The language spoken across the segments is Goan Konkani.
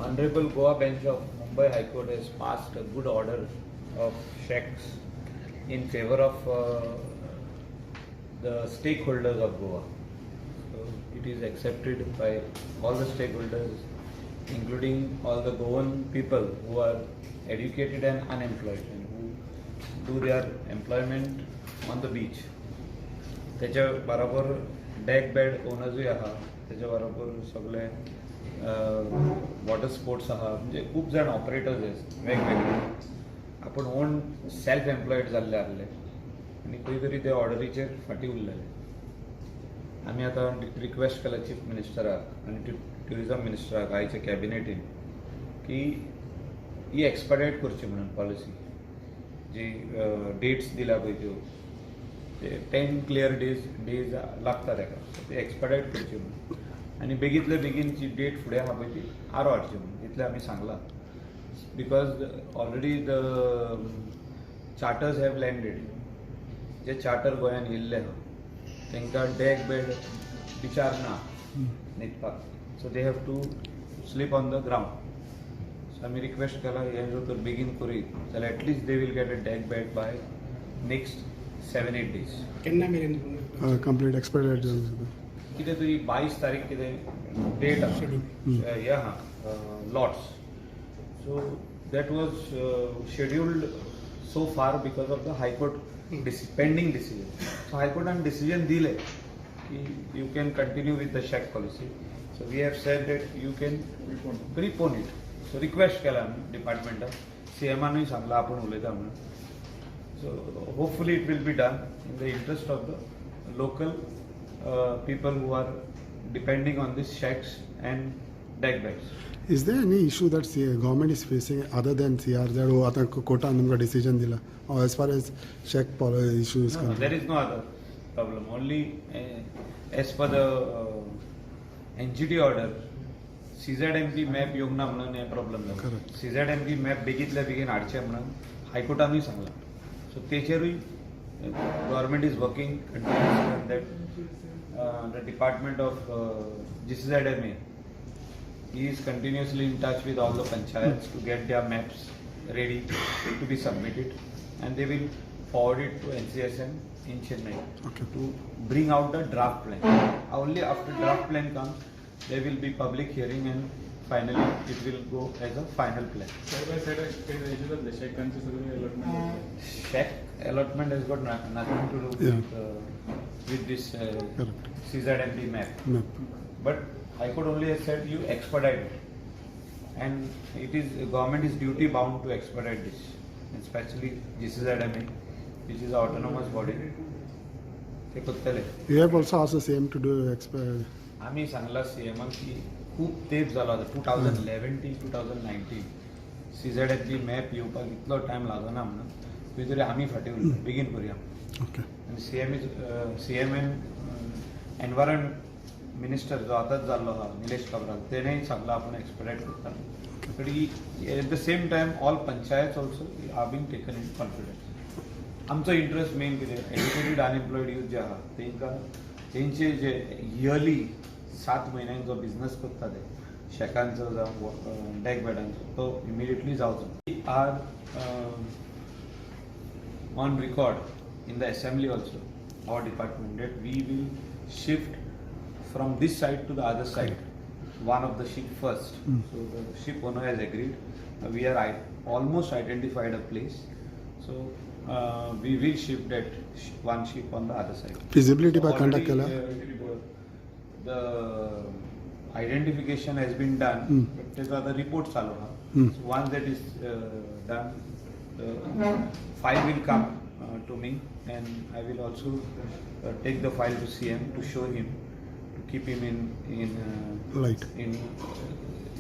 Honorable Goa Bench of Mumbai High Court has passed a good order of shacks in favor of the stakeholders of Goa. So it is accepted by all the stakeholders, including all the Goan people who are educated and unemployed and who do their employment on the beach. त्याच्या बरोबर डेक बेड ओनर्सूय आहा, त्याच्या बरोबर सगळे वॉटर स्पोर्ट्स आहा, म्हणजे खूब जाण ऑपरेटर्स वेगवेगळे आपण ओन सेल्फ एम्प्लॉयड जाल्ले आहले आनी खंय तरी ते ऑर्डरीचेर फाटीं उरलेले. आमी आतां रिक्वेस्ट केला चीफ मिनिस्टराक आनी ट्युरिजम मिनिस्टराक आयच्या कॅबिनेटीन की ही एक्सपेडायट करची म्हणून पॉलिसी. जी डेट्स दिल्या पळय त्यो ते 10 क्लियर डेज लागता ताका, ते एक्सपेडायट करची म्हणून आनी बेगींतले बेगीन जी डेट फुडें आहा पळय ती आरो हाडची म्हणून इतलें आमी सांगलां, because already the charters have landed. J charter गोंयान येयल्ले आहा तांकां डेक बेड बिचार ना न्हिदपाक, so they have to sleep on the ground. So आमी रिक्वेस्ट केला, हें जर तर बेगीन करीत जाल्यार at least they will get a deck bed by next 7-8 days. केन्ना मेरेन? कंप्लीट एक्सपेडायट जावन कितें तरी 22 तारीख कितें डेट आसा, हे आहा lots. So that was scheduled so far because of the High Court pending decision. So हायकोर्टान decision दिलें की you can continue with the shack policy. So we have said that you can prepone it. So request केला आमी डिपार्टमेंटाक, सीएमानूय सांगलां आपूण उलयता म्हणून. So hopefully it will be done in the interest of the local people who are depending on these shacks and deck beds. Is there any issue that government is facing other than CRZ or आतां कोर्टान तुमकां डिसिजन दिला or as far as shack issue is No, concerned? There is no other problem. Only as per the NGT order, CZMP map येवंक ना म्हणून हे प्रॉब्लम जालो. Correct. CZMP map बेगीतल्या बेगीन हाडचे म्हणून हायकोर्टानूय सांगलां. सो तेचेरूय government is working continuously on that. The department of GCZMA is continuously in touch with all the panchayats to get their maps ready to be submitted, and they will forward it to NCSM in Chennai to bring out the draft plan. Only after draft plan comes, there will be public hearing and finally it will go as a final plan. Side by side हेजे जातले शॅकांचे सगळे allotment? Shack allotment has got nothing to do with this Correct. CZMP map. Map. But High Court only has said you expedite it, and it is government is duty bound to expedite this, and especially GCZMA, which is an autonomous body. ते करतले. You have also asked the CM to do आमी सांगला सीएमाक की खूब तेंप जालो आतां, 2011 till 2019 CZMP map येवपाक इतलो टायम लागना म्हणून खंय तरी आमी फाटीं उरले, बेगीन करुया. आनी CM and environment minister जो आतांच जाल्लो आहा निलेश काब्राल, तेणेय सांगलां आपूण एक्सपेडायट करता. But at the same time all panchayat also are being taken in confidence. आमचो इंट्रस्ट मेन कितें, एज्युकेटेड अनएम्प्लॉयड यूथ जे आहा तेंकां तेंचे जे इयरली 7 म्हयन्यांक जो बिझनस करता ते शॅकांचो जावं डेक बेडांचो तो इमिडिएटली जावचो. Are on record in the assembly also, our department, that we will shift from this side to the other side one of the ship first. So the ship owner has agreed. We are almost identified a place, so we will shift that one ship on the other side. Feasibility So by conduct already, केला? The identification has been done, but त्याचा आता रिपोर्ट चालू हा. So once that is done, the file will come to me and I will also take the file to CM to show him, to keep him in Light.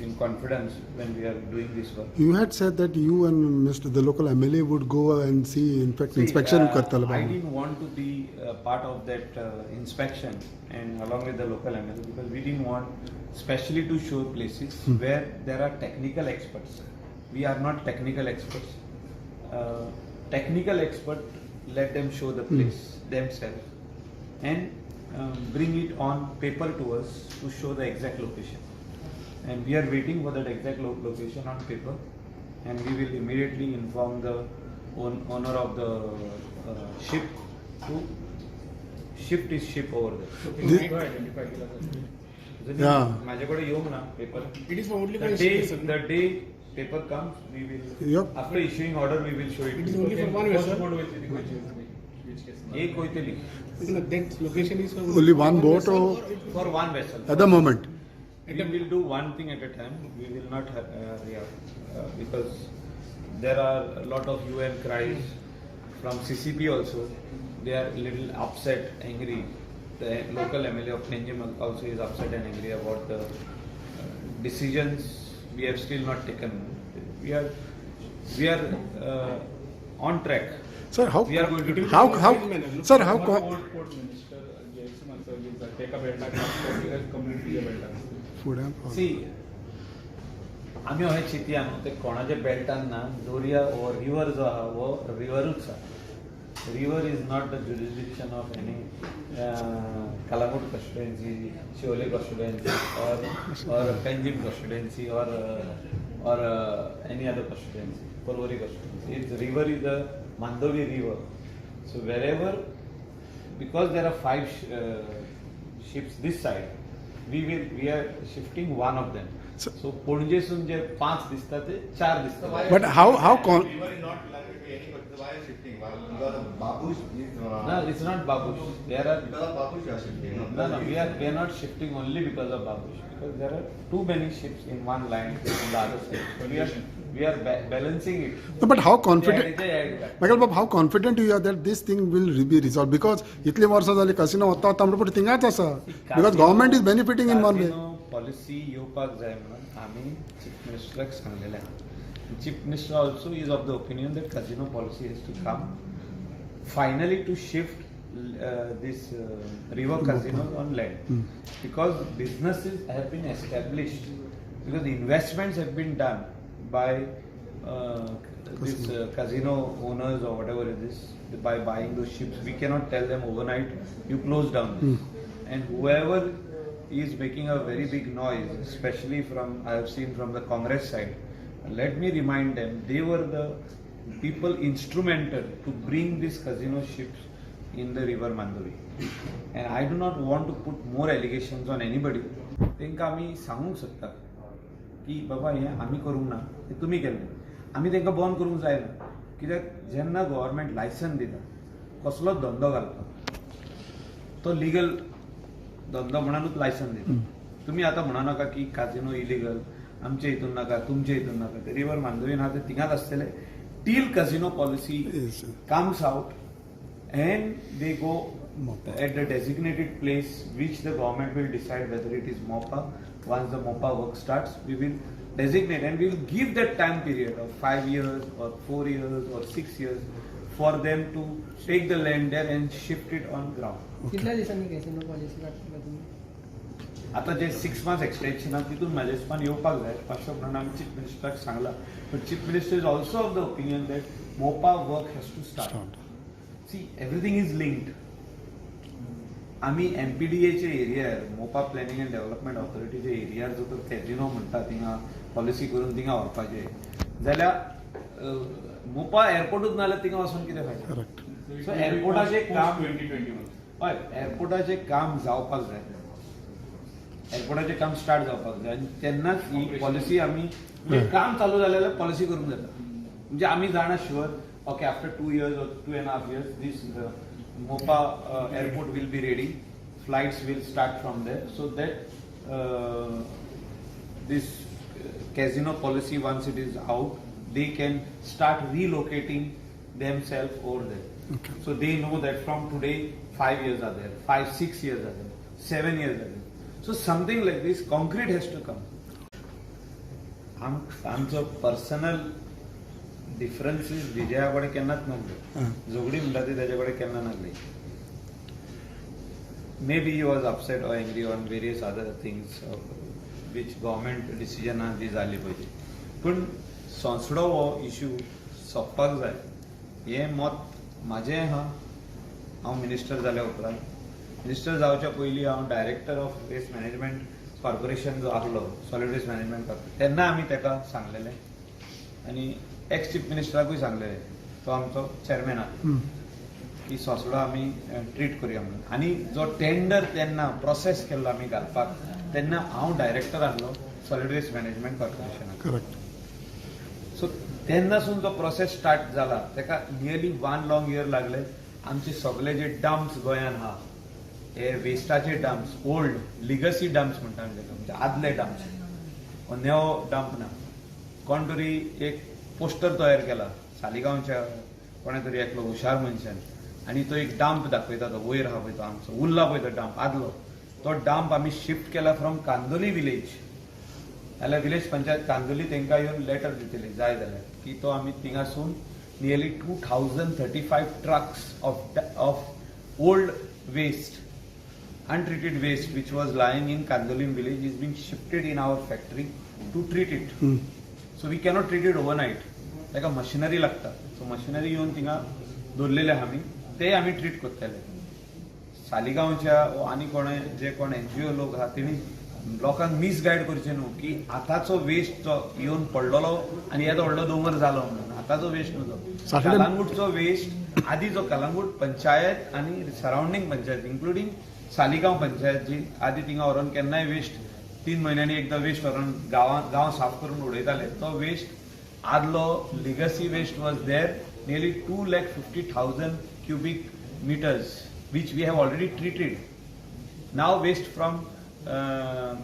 in confidence when we are doing this work. You had said that you and Mr. the local MLA would go and see, in fact, See, inspection करताले. I didn't want to be part of that inspection and along with the local MLA, because we didn't want especially to show places where there are technical experts. We are not technical experts. Technical expert, let them show the place themselves and bring it on paper to us to show the exact location. And we are waiting for that exact location on paper, and we will immediately inform the owner of the ship to shift his ship over there. Identify केला. Yeah. माझ्याकडे येऊंक ना paper. It is for only The for day, sir. The day paper comes, we will, Yep. after issuing order, we will show it. It is only for one vessel. Boat वयतली ती खंयची which case? एक वयतली. No, that location is for Only one boat vessel or- For one vessel. At the moment. We will do one thing at a time. We will not react because there are a lot of UN cries from CCP also. They are a little upset, angry. The local MLA of Panjim also is upset and angry about the decisions we have still not taken. We are on track. Sir, how We are going to do. how sir, how port minister जे तेका बेल्टाक कम्युनिटीच्या बेल्टाक? फुडें सी, आमी अशें चिंतया न्हू, ते कोणाच्या बेल्टान ना. दोरिया हो रिवर जो आहा हो रिवरूच आहा. River is not the jurisdiction of any Calangute constituency, Siolim constituency or Panjim constituency or any other constituency, Porvorim constituency. It's river is a Mandovi River. So wherever, because there are five ships this side, we are shifting one of them. So पणजेसून जे पांच दिसता ते चार दिसता. But how River is not belonging to any particular. Why are you shifting? Why? Because of Babush is. No, it's not Babush. There are Because of Babush you are shifting. No, No, no, we are not shifting only because of Babush, because there are too many ships in one line on the other side. So we are balancing it. No, but how confident ते add back. Michael Bob, how confident you are that this thing will be resolved? Because इतली वर्सां जाली कसिनो वता वता म्हणटा थिंगाच आसा, because government is benefiting in one way. Policy येवपाक जाय म्हणून आमी चीफ मिनिस्टराक सांगलेलें. Chief Minister also is of the opinion that casino policy has to come finally to shift this river casinos on land, because businesses have been established, because investments have been done by this casino owners or whatever it is, by buying those ships. We cannot tell them overnight, you close down this. And whoever is making a very big noise, especially from, I have seen, from the Congress side, let me remind them, they were the people instrumental to bring these casino ships in the River Mandovi, and I do not want to put more allegations on anybody. तांकां आमी सांगूंक शकता की बाबा, हें आमी करूंक ना, हें तुमी केल्लें. आमी तांकां बंद करूंक जायना, कित्याक जेन्ना गव्हर्मेंट लायसन दिता कसलोच धंदो घालपाक, तो लिगल धंदो म्हणूनच लायसन दिता. तुमी आतां म्हणू नाका की काजिनो इलिगल, आमचे हितून नाका, तुमचे हितून नाका. ते रिवर मांडवी ना, ते थिंगाच आसतले till casino policy Yes, sir. Comes out and they go Mopa. At the designated place which the government will decide, whether it is Mopa. Once the Mopa work starts, we will designate and we will give that time period of 5 years or 4 years or 6 years for them to take the land there and shift it on ground. कितल्या दिसांनी कॅसिनो पॉलिसी काडटले तुमी? आता जे सिक्स मंथ्स एक्सटेन्शन आहा, तितून म्हाज्या हिसपान येवपाक जाय अशें म्हणून आमी चीफ मिनिस्टराक सांगलां. But Chief Minister is also of the opinion that Mopa work has to start. Start. See, everything is linked. आमी एमपीडीएच्या एरियार, मोपा प्लॅनिंग अँड डेव्हलपमेंट ऑथॉरिटीच्या एरियार जर तर कॅजिनो म्हणटा थिंगा पॉलिसी करून थिंगा व्हरपाचें जाल्यार मोपा एअरपोर्टूच ना जाल्यार थिंगा वचून कितें फायदो? करेक्ट. सो एअरपोर्टाचें काम 2021. हय, एअरपोर्टाचें काम जावपाक जाय, एअरपोर्टाचें काम स्टार्ट जावपाक जाय आनी तेन्नाच ही पॉलिसी आमी, म्हणजे काम चालू जालें जाल्यार पॉलिसी करूंक जाता. म्हणजे आमी जाणा sure, okay, after 2 years or 2.5 years this Mopa airport will be ready, flights will start from there, so that this casino policy, once it is out, they can start relocating themselves over there. So they know that from today 5 years are there, 5, 6 years are there, 7 years are there. So something like this concrete has to come. आमचो पर्सनल डिफरन्सीस विजया कडेन केन्नाच नासले, झगडी म्हणटा ती तेजे कडेन केन्ना नासली. Maybe he was upset or angry on various other things which government decision ती जाली पळय, पूण सोंसडो हो इशू सोंपपाक जाय हें मत म्हाजें आहा. हांव मिनिस्टर जाल्या उपरांत, मिनिस्टर जावच्या पयलीं हांव director of waste management corporation जो आहलो, सॉलिड वेस्ट मॅनेजमेंट कॉर्पोरेशन, तेन्ना आमी ताका सांगलेलें आनी एक्स चीफ मिनिस्टराकूय सांगलेलें, तो आमचो चॅरमॅन आहा, की सोसडो आमी ट्रीट करुया म्हणून. आनी जो टेंडर तेन्ना प्रोसेस केल्लो आमी घालपाक, तेन्ना हांव डायरेक्टर आहलो सॉलिड वेस्ट मॅनेजमेंट कॉर्पोरेशनाक. सो तेन्नासून जो प्रोसेस स्टार्ट जाला ताका नियरली वन लॉंग इयर लागले. आमचे सगळे जे डम्प्स गोंयान आहा, हे वेस्टाचे डम्प्स, ओल्ड लिगसी डम्प्स म्हणटा आमी ताका, म्हणजे आदले डम्प्स, हो नेवो डम्प ना. कोण तरी एक पोस्टर तयार केला सालिगांवच्या कोणे तरी एकलो हुशार मनशान, आनी तो एक डम्प दाखयता, तो वयर आहा पळय तो आमचो उरला पळय तो डम्प आदलो, तो डम्प आमी शिफ्ट केला फ्रॉम कांदोली विलेज. जाल्यार विलेज पंचायत कांदोली तांकां येवन लेटर दितली जाय जाल्यार की तो आमी थिंगासून nearly 2035 trucks of old waste, untreated waste which was lying in Candolim village is being shifted in our factory to treat it. So we cannot treat it overnight. ताका मशिनरी लागता. सो मशिनरी येवन थिंगा दवरलेले आहा आमी, ते आमी ट्रीट करतले. सालिगांवच्या आनी कोणे जे कोण एनजीओ लोक आहा तेणी लोकांक मिसगायड करचे न्हू की आतांचो वेस्ट जो येवन पडलेलो आनी येदो व्हडलो दोंगर जालो म्हणून. आतांचो वेस्ट न्हू तो, कलांगूटचो वेस्ट आदी जो कलांगूट पंचायत आनी सरावंडींग पंचायत इंक्लुडींग सालिगांव पंचायत जी आदी थिंगा व्हरोन केन्नाय वेस्ट 3 म्हयन्यांनी एकदां वेस्ट व्हरोन गांव साफ करून उडयताले, तो वेस्ट आदलो legacy waste was there nearly 2,50,000 cubic meters which we have already treated. Now waste from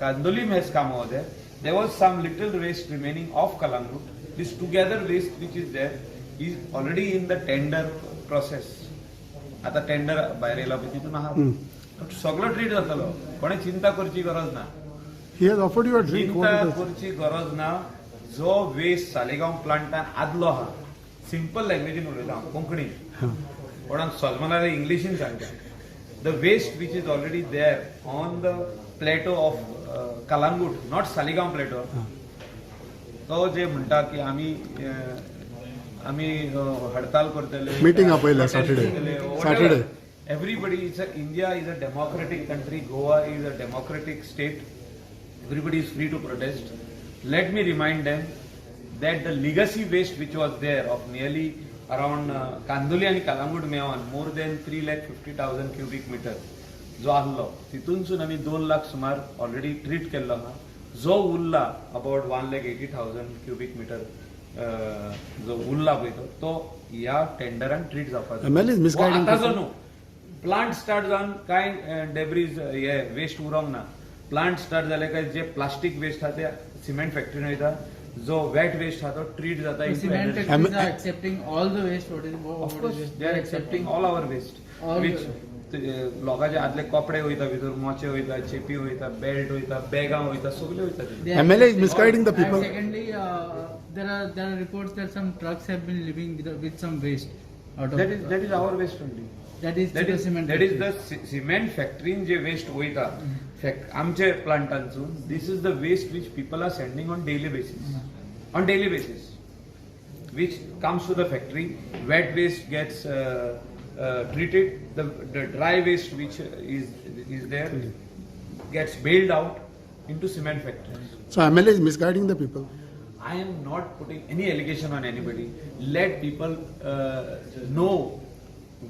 Candolim has come over there. There was some little waste remaining of Calangute. This together waste which is there is already in the tender process. आता टेंडर भायर येयला पळय तितून आहा, सगळो ट्रीट जातलो, कोणें चिंता करची गरज ना. He has offered you a drink. चिंता करची गरज ना. जो वेस्ट सालेगांव प्लांटान आदलो आहा, सिंपल लँग्वेजीन उलयता हांव, कोंकणी, कोणाक सजमना जाल्यार इंग्लिशीन सांगता. The waste which is already there on the plateau of Calangute, not Saligao plateau, तो जे म्हणटा की आमी आमी हडताल करतले, मिटींग आपयल्या Saturday. Everybody is a India is a democratic country, Goa is a democratic state, everybody is free to protest. Let me remind them that the legacy waste which was there of nearly around Candolim आनी कलांगूट मेळोन more than 3,50,000 cubic meter जो आहलो, तितूनसून आमी 2 लाख सुमार ऑलरेडी ट्रीट केल्लो आहा. जो उरला अबाउट 1,80,000 क्युबीक मिटर जो उरला पळय तो ह्या टेंडरान ट्रीट जावपाक. आतांचो न्हू, प्लांट स्टार्ट जावन कांय डेब्रीज हे वेस्ट उरोंक ना. प्लांट स्टार्ट जाले काय जे प्लास्टीक वेस्ट आहा ते सिमेंट फॅक्टरीन वयता, जो वेट वेस्ट आहा तो ट्रीट जाता. Cement factories are accepting all the waste. What is Of course, they are accepting all our waste. Which लोकांचे आदले कपडे वयता भितर, मोचे वयता, चेपी वयता, बेल्ट वयता, बॅगां वयता, सगळे वयता. MLA is misguiding the people. Secondly, there are reports that some trucks have been living with some waste out of that is our waste only. That is the cement. That is the cement फॅक्टरीन जे वेस्ट वयता आमचे प्लांटांसून, this is the waste which people are sending on daily basis, on daily basis which comes to the factory. Wet waste gets treated, the dry waste which is there gets baled out into cement factories. So MLA is misguiding the people. I am not putting any allegation on anybody. Let people know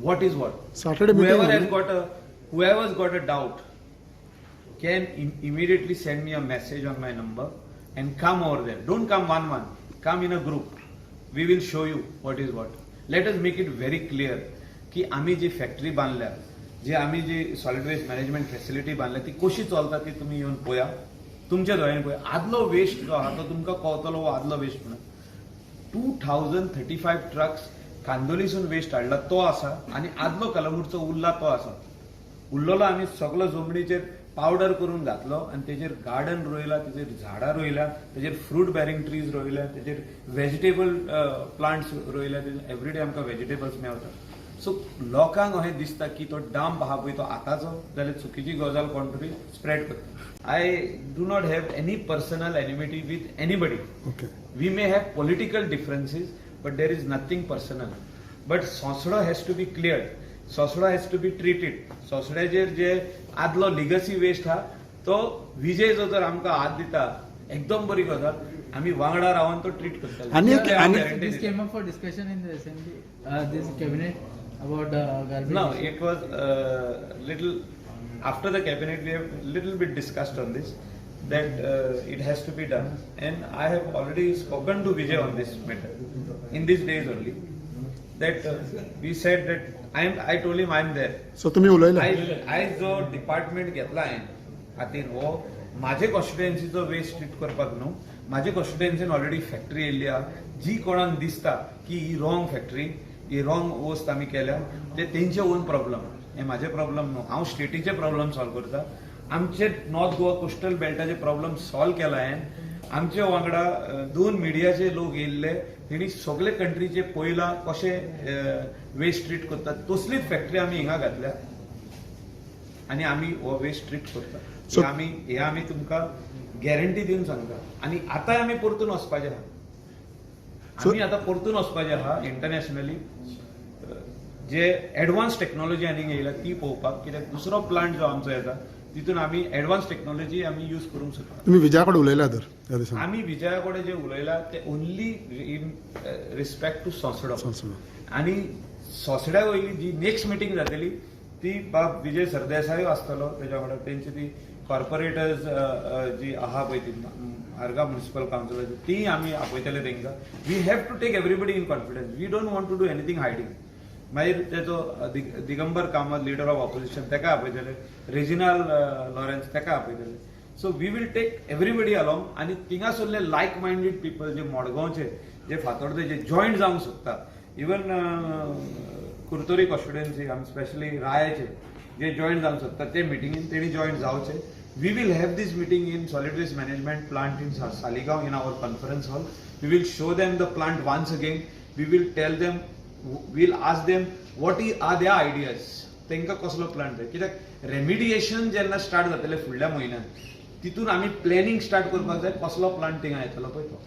what is what. Saturday meeting. Whoever's got a doubt can immediately send me a message on my number and come over there. Don't come one. Come in a group. We will show you what is what. Let us make it very clear की आमी जी फॅक्टरी बांदल्या, जे आमी जी सॉलिड वेस्ट मॅनेजमेंट फॅसिलिटी बांदल्या ती कशी चलता ती तुमी येवन पळया, तुमच्या दोळ्यांनी पळया. आदलो वेस्ट जो आहा तो तुमकां कळतलो हो आदलो वेस्ट म्हणून. 2035 ट्रक्स कांदोलीसून वेस्ट हाडला तो आसा आनी आदलो कलंगूटचो उरला तो आसा. उरलेलो आमी सगलो जमनीचेर पावडर करून घातलो आनी तेजेर गार्डन रोयला, तेजेर झाडां रोयल्या, तेजेर फ्रूट बेरिंग ट्रीज रोयल्या, तेजेर वेजिटेबल प्लांट्स रोयल्या, तेजेर एवरीडे आमकां वेजिटेबल्स मेळटा. सो लोकांक अशें दिसता की तो डंप आहा पळय तो आतांचो, जाल्यार चुकीची गजाल कोण तरी स्प्रेड करता. I do not have any personal enmity with anybody. We may have political differences but there is nothing personal. But Sosdo has to be cleared, Sosdo has to be treated. सोसड्याचेर जे आदलो लिगसी वेस्ट आहा तो विजय जो जर आमकां हात दिता, एकदम बरी गजाल. आमी वांगडा रावन तो ट्रीट करतले. आनी एक- ते हांव आनी- guarantee This दिता. came up for discussion in the assembly, this cabinet about garbage. No, issue. It was little after the cabinet. We have little bit discussed on this, that it has to be done, and I have already spoken to Vijay on this matter in these days only. That we said that I am. I told him I am there. So तुमी उलयला. आयज आयज जो डिपार्टमेंट घेतला हांवें हातीन, हो म्हाजे कॉन्स्टिट्युएन्सीचो वेस्ट ट्रीट करपाक न्हू. म्हाजे कॉन्स्टिट्युएन्सीन ऑलरेडी फॅक्टरी येयल्ली आहा. जी कोणाक दिसता की ही रॉंग फॅक्टरी, ही रॉंग वस्त आमी केल्या, ते तेंचे ओन प्रॉब्लम, हे म्हाजे प्रॉब्लम न्हू. हांव स्टेटीचे प्रॉब्लम सॉल्व करता. आमचे नॉर्थ गोवा कोस्टल बेल्टाचे प्रॉब्लम सॉल्व केला हांवें. आमचे वांगडा दोन मिडियाचे लोक येयल्ले. तेणी सगळे कंट्रीचे पयला कशे वेस्ट ट्रीट करतात, तसलीच फॅक्टरी आमी हिंगा घातल्या आनी आमी हो वेस्ट ट्रीट करता. हे आमी तुमकां गॅरंटी दिवन सांगता. आनी आतांय आमी परतून वचपाचे आहा. आमी आतां परतून वचपाचे आहा इंटरनॅशनली जे एडवान्स टेक्नॉलॉजी आनीक येयल्या ती पळोवपाक, कित्याक दुसरो प्लांट जो आमचो येता तितून आमी एडवान्स टेक्नॉलॉजी आमी यूज करूंक शकता. तुमी विजया कडेन उलयला तर ह्या दिसांनी? आमी विजया कडेन जे उलयला ते ओन्ली इन रिस्पेक्ट टू सोसडो. सोसडो. आनी सोसड्या वयली जी नेक्स्ट मिटींग जातली ती बाब विजय सरदेसाय आसतलो तेच्या वांगडा. तेंची ती कॉर्पोरेटर्स जी आहा पळय ती आर्गा म्युनिसिपल कावन्सिलाची, ती आमी आपयतले तांकां. We have to take everybody in confidence. We don't want to do anything hiding. मागीर तेचो Digambar Kamat, leader of opposition, तेका आपयतले. रेजिनाल लॉरेन्स, तेका आपयतले. So we will take everybody along. आनी थिंगासरले लायक मायंडेड पिपल जे मडगांवचे, जे फातोर्दे, जॉयंट जावंक सोदता, इवन कुरतोरी कॉन्स्टिट्युएन्सी, आमी स्पेशली रायाचे जे जॉयंट जावंक सोदता, ते मिटिंगेन तेणी जॉयंट जावचे. We will have this meeting in solid waste management plant in Saligao, in our conference hall. We will show them the plant once again. We will tell them, we'll ask them what are their ideas, तांकां कसलो प्लांट जाय. कित्याक रेमिडिएशन जेन्ना स्टार्ट जातलें फुडल्या म्हयन्यान, तितून आमी प्लॅनिंग स्टार्ट करपाक जाय, कसलो प्लांट थिंगा येतलो पळय तो.